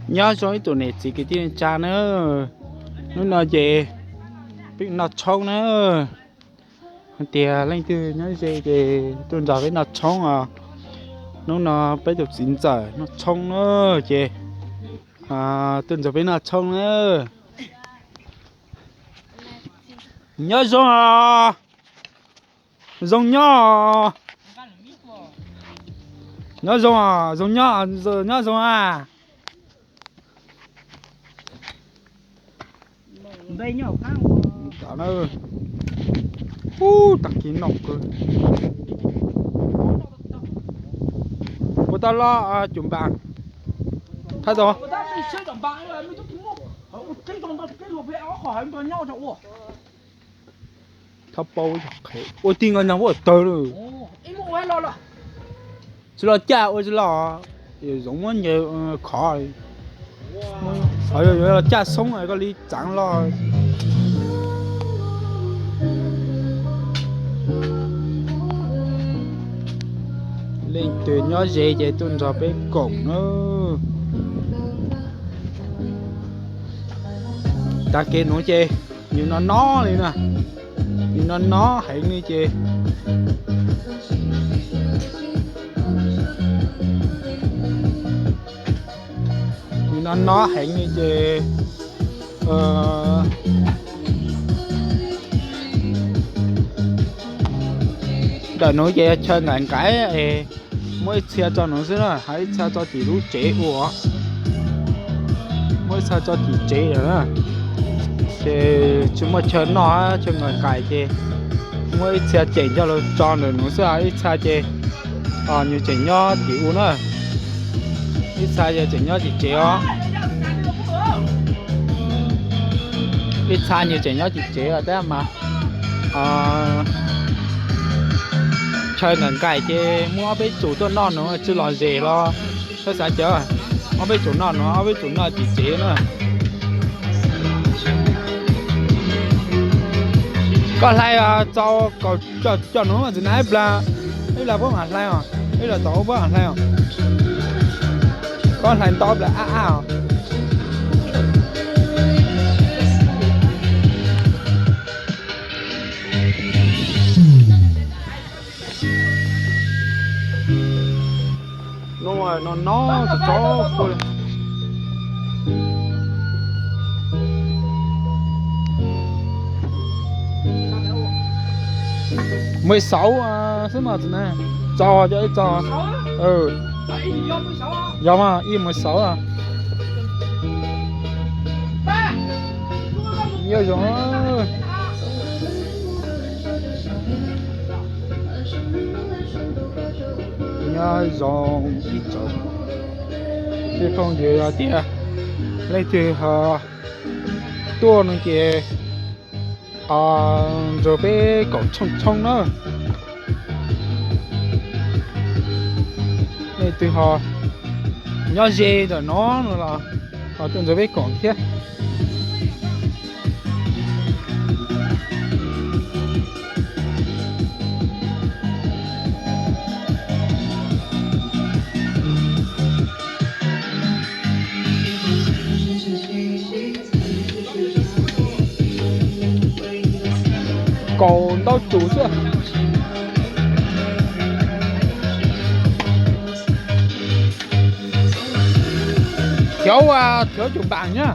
Nyob zoo ib tsoom niam txiv kwv tij neej tsa na, hnub no ces peb noj tshoob na. Hais tias leej twg nyob ze ces tuaj nrog peb noj tshoob os. Hnub no peb tus txiv ntxawm noj tshoob na, ces tuaj nrog peb noj tshoob na. Nyob zoo os. Zoo nyob. Nyob zoo, zoo nyob, nyob zoo a. Ub, tag kis noj kawg. Ua tau los cus npas. Thab tau. Thab paub qhev ua tij nkaus nyog ua tawg lawm. Tsis los caj ua tsis los, zoov muab ncaws khov. Yuav los caj xoob koj li txaav los. Leej twg nyob ze ces tuaj nrog peb koom na. Tag kev nuav ces nws no no li na, nws no no heev li ces, nws no no heev li ces, ntawm nuav ces chaw nqaim nqaim es muab ib txhia tso nuav xwb na, ho ib txhia tso tim lub tsev ua. Muab ib txhia tso tim tsev lawm na, ces tsis muaj chaw noj, chaw nqaim nqaim ces muab ib txhia cem coj los tso ntawm nuav xwb, ib txhia ces nws tseem nyob tim ua na, ib txhia ces tseem nyob tim tsev os. Ib txhia nws tseem nyob tim tsev os tab mas chaw nqaim nqaim ces muaj ob peb tug tuaj noj nuav tsis los zes los, xav xav ces ob peb tug noj nuav, ob peb tug noj tim tsev na. Koj hlais txaus kaum cov nuav mas txiv na, ib plag, ib plag puab mam hlais os, ib plag tau puab mam hlais os. Koj hlais ntau plag ab ab os. No no no, tso tso. Mười sáu xwb mas txiv na, tso cov ib tso. Yog mas ib mười sáu. Nyob zoo, nyob zoo ib tsoom phooj ywg, yog tias leej twg ho tuaj no ces nrog peb koom tshoob tshoob na. Leej twg ho nyob ze ntawm no no los ho tuaj nrog peb koom thiab. Kaum ntau tus xwb. Thiếu, thiếu chủ bản nhá.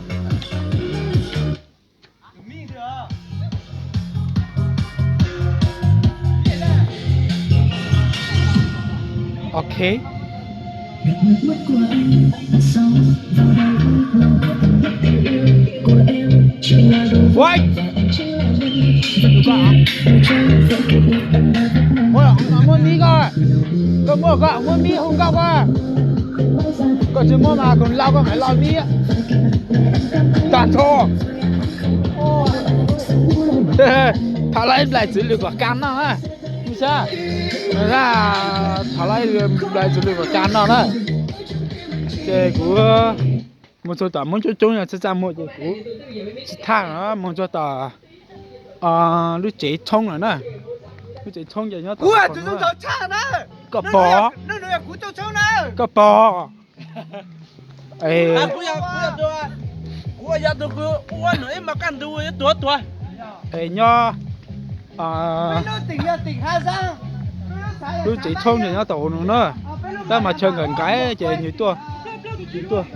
Ok. Ua, muaj mib koj, koj muaj koj muaj mib hu nkauj koj, koj tsis muaj mas kuv lau koj mam los mib. Tag nrho. Thaum lawv nplaim txiv lws kom kaj noj na. Saib, thaum lawv nplaim txiv lws kom kaj noj na. Ces kuv mus txog tom Hmoob coob coob yog txaj txaj muag ces kuv tsis thaj, mus txog tom lub tsev tshoob lawm na. Lub tsev tshoob ces nyob tom, koj pom, koj pom. Es nyob lub tsev tshoob nyob tau nus na, tab mas chaw nkaim nkaim ces nws tuaj, nws tuaj.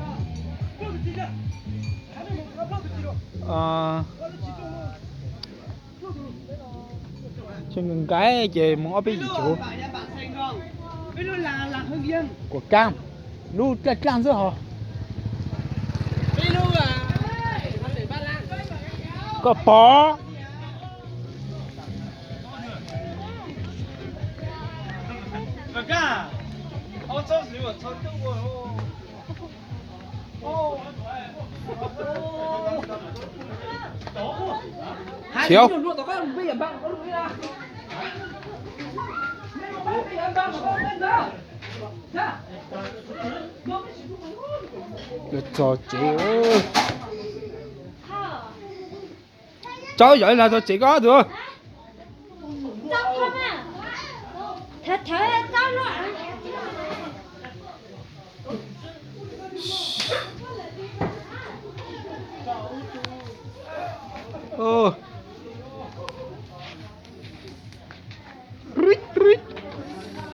Chaw nkaim nkaim ces mus ob peb yim cuv. Kuam kaab, lub dlaaj dlaaj xwb ho. Koj pom. Chiv. Yuav txog tsev. Tsaub yog ib leeg txog tsev koj tus.